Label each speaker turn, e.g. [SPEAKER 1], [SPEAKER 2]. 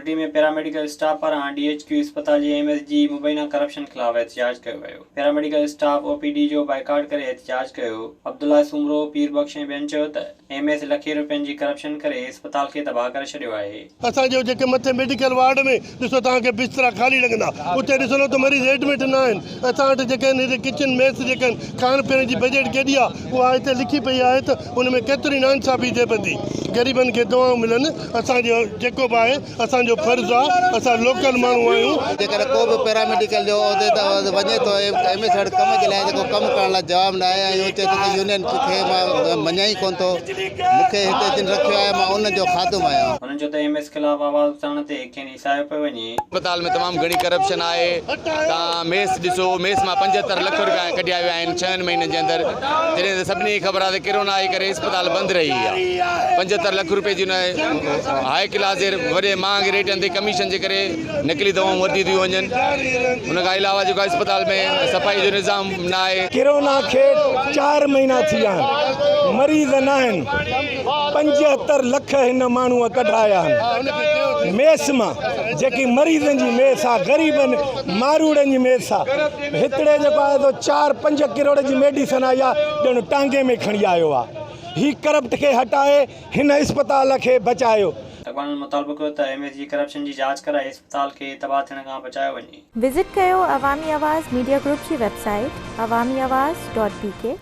[SPEAKER 1] ٺٽي ۾ paramedical staff پاران D H Q اسپتال جي ايم ايس جي مبينا ڪرپشن خلاف احتجاج ڪيو ويو. پيراميڊيڪل اسٽاف او پي ڊي جو بائيڪاٽ ڪري احتجاج ڪيو. عبدالله سومرو، پير بخش ۽ ٻين چيو ته ايم ايس لکين روپين جي ڪرپشن ڪري اسپتال کي تباهه ڪري ڇڏيو آهي.
[SPEAKER 2] اسان جو جيڪي مٿي ميڊيڪل وارڊ ۾ ڏسو توهان کي بسترا خالي لڳندا اتي ڏسندو ته مريض ايڊمٽ نه آهن اسان وٽ جيڪي آهن هتي ڪچن ميس جيڪي آهن کائڻ پيئڻ جي بجيٽ ڪيڏي آهي اها هتي لکي پئي آهي ته ان ۾ ڪيتري ناانصافي ٿئي پئي ٿي غريبن کي دوائون ملن اسان جو جيڪو به آهي اسان جو فرض آ اسان لوڪل ماڻهو آهيون.
[SPEAKER 3] جيڪڏهن ڪو به پيراميڊيڪل جو عهدي تان وڃي ٿو ۽ ايم ايس وٽ ڪم جي لاء ته ڪو ڪم ڪرڻ لاء جواب نه آهي ۽ هو چئي ٿو ته يونين کي مان مڃان ئي ڪونه ٿو مون کي هتي جن رکيو آهي مان انهن جو خادم آهيان.
[SPEAKER 1] هنن چيو ته ايم ايس خلاف آواز اٿارڻ تي کين هيسايو پيو وڃي.
[SPEAKER 4] اسپتال ۾ تمام گهڻي ڪرپشن آهي توهان ميس ڏسو ميس مان 75 لک روپيا ڪڍيا ويا آهن ڇهن مهينن جي اندر جڏهن ته سڀني کي خبر آهي ته ڪرونا جي ڪري اسپتال بند رهي آهي 75 لک روپئي جي هاء ڪلاس جي وڏي مهانگي ريٽن تي ڪميشن جي ڪري نقلي دوائون ورتيون ٿيون وڃن ان کان علاوه جيڪو اسپتال ۾ صفائي جو نظام نه آهي.
[SPEAKER 5] ڪرونا کي چار مهينا ٿي ويا آهن مريض نه آهن 75 لک هن ماڻهوء ڪڍرايا آهن ميس مان جيڪي مريضن جي ميس آ غريبن ماروئڙن جي ميس آ هتڙي جيڪو آهي سو چار پنج ڪروڙ جي ميڊيسن آئي آ ڄڻ ٽانگي ۾ کڻي آيو آ هي ڪرپٽ کي هٽائي هن اسپتال کي بچايو.
[SPEAKER 1] اڳواڻن مطالبو ڪيو ته ايم ايس جي ڪرپشن جي جاچ ڪرائي اسپتال کي تباهه ٿيڻ کان بچايو وڃي.
[SPEAKER 6] وزٽ ڪيو عوامي آواز ميڊيا گروپ جي website Awami Awaz dot B K.